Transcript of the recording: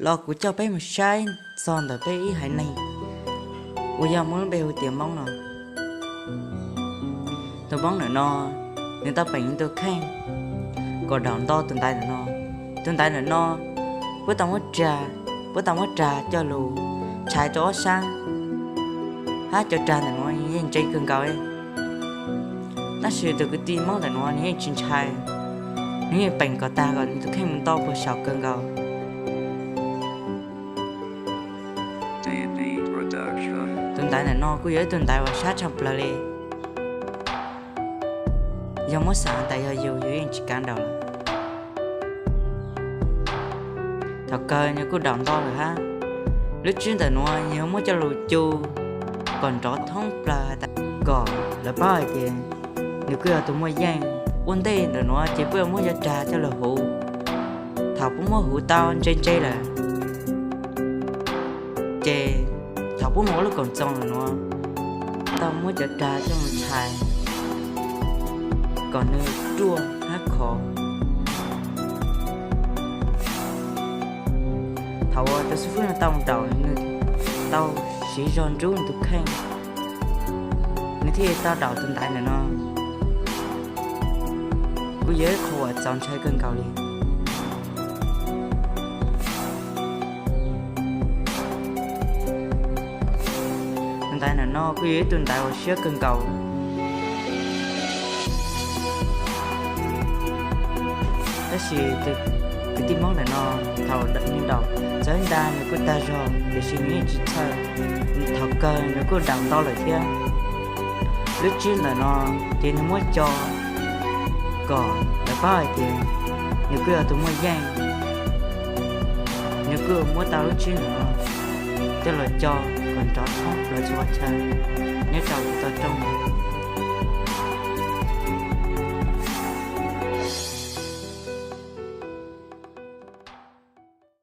los kuv coj peb mus saib txog ntawm peb ib haiv neeg uas yog muab lub npe hu tias Hmoob no. Tus Hmoob ntawm no, nws tau peem ib tug kheej kom daum nto tus ntaiv ntawm no. Tus ntaiv ntawm no, puab tau muab rag, puab tau muab rag coj lug tshais rau ob sab, hab cov rag ntawm no yeej ntse kawg nkaus. Tab sis tus kwv tij Hmoob ntawm no nws yeej tsis ntshai, nws yeej peem kom tag kom nws tus kheej mus nto puag saum kawg nkaus. Tus ntaiv ntawm no kuj yog ib tug ntaiv uas sab tshaj plaws li. Yog muab xav tas yog yus, yus yeej tsis kav nraum lawm. Thaum kawg nws kuj daum nto lawm hab. Lub tswb ntawm nuav yog muab coj lug cu kom nrov thoob plaws has tas kom lawv paub hais tias nws kuj yog tus muaj yeej. Ua ntej ntawm nuav ces puab yuav muab cov rag coj lug huv. Thaum puab muab huv tau ntse ntse lawm, ces thaum puab mus ua lub koom txoos lawm nuav, tau muab cov rag coj mus tshais kom nws ruaj hab khov. Thaum uas tus xib fwb no tau daum, nws tau siv zog nrub nws tus kheej, nws thiaj tau daum tus ntaiv ntawm no. Kuj yog ib qho uas txaus ntshai kawg nkaus li. Tus ntaiv ntawm no kuj yog ib tug ntaiv uas siab kawg nkaus. Tab sis tus kwv tij Hmoob ntawm no thaum nws daum, txawm nta nws kuj tag zog tiam sis nws yeej tsis txhawj. Thaum kawg nws kuj daum nto lawm thiab. Lub tswb ntawm no ces nws muab co kom lawv paub hais tias nws kuj yog tus muaj yeej. Nws kuj muab tau lub tswb ntawm no coj los co kom nrov thoob plaws txhua qhov chaw nyob rau tog rooj.